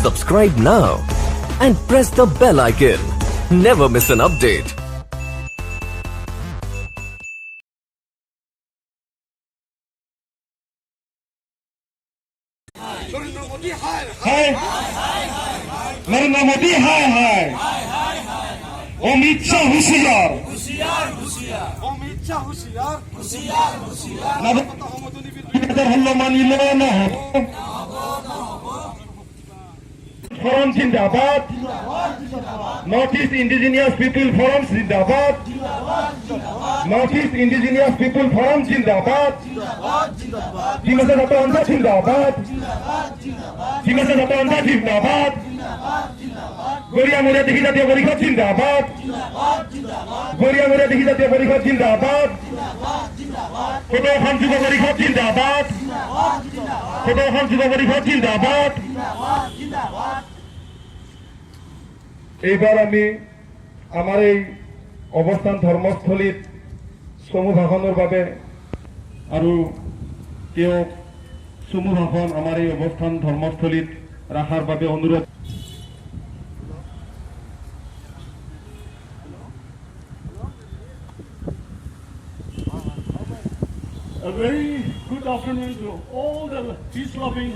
Subscribe now and press the bell icon. Never miss an update. হায় নরেন্দ্র মোদী, হায় হায়! অমিত শাহ হুঁশিয়ার! অমিত শাহ হুঁশিয়ার! হল্ল মানিল নহব। Forum জিন্দাবাদ! নর্থ ইস্ট ইন্ডিজিনিয়াস পিপুল forum জিন্দাবাদ! North east indigenous পিপুল forum জিন্দাবাদ! ডিমাসা ছাত্ৰ সন্থা জিন্দাবাদ! ডিমাসা ছাত্ৰ সন্থা জিন্দাবাদ! গৰিয়া মৰিয়া দিখি জাতীয় পৰিষদ জিন্দাবাদ! গৰিয়া মৰিয়া দিখি জাতীয় পৰিষদ জিন্দাবাদ! সদৌ অসম যুৱ পৰিষদ জিন্দাবাদ! সদৌ অসম যুৱ পৰিষদ জিন্দাবাদ! এইবাৰ আমি আমাৰ এই অৱস্থান ধৰ্মস্থলীত চমু ভাষণৰ বাবে আৰু তেওঁক চমু ভাষণ আমাৰ এই অৱস্থান ধৰ্মস্থলীত ৰাখাৰ বাবে অনুৰোধ। A very good afternoon to all the peace-loving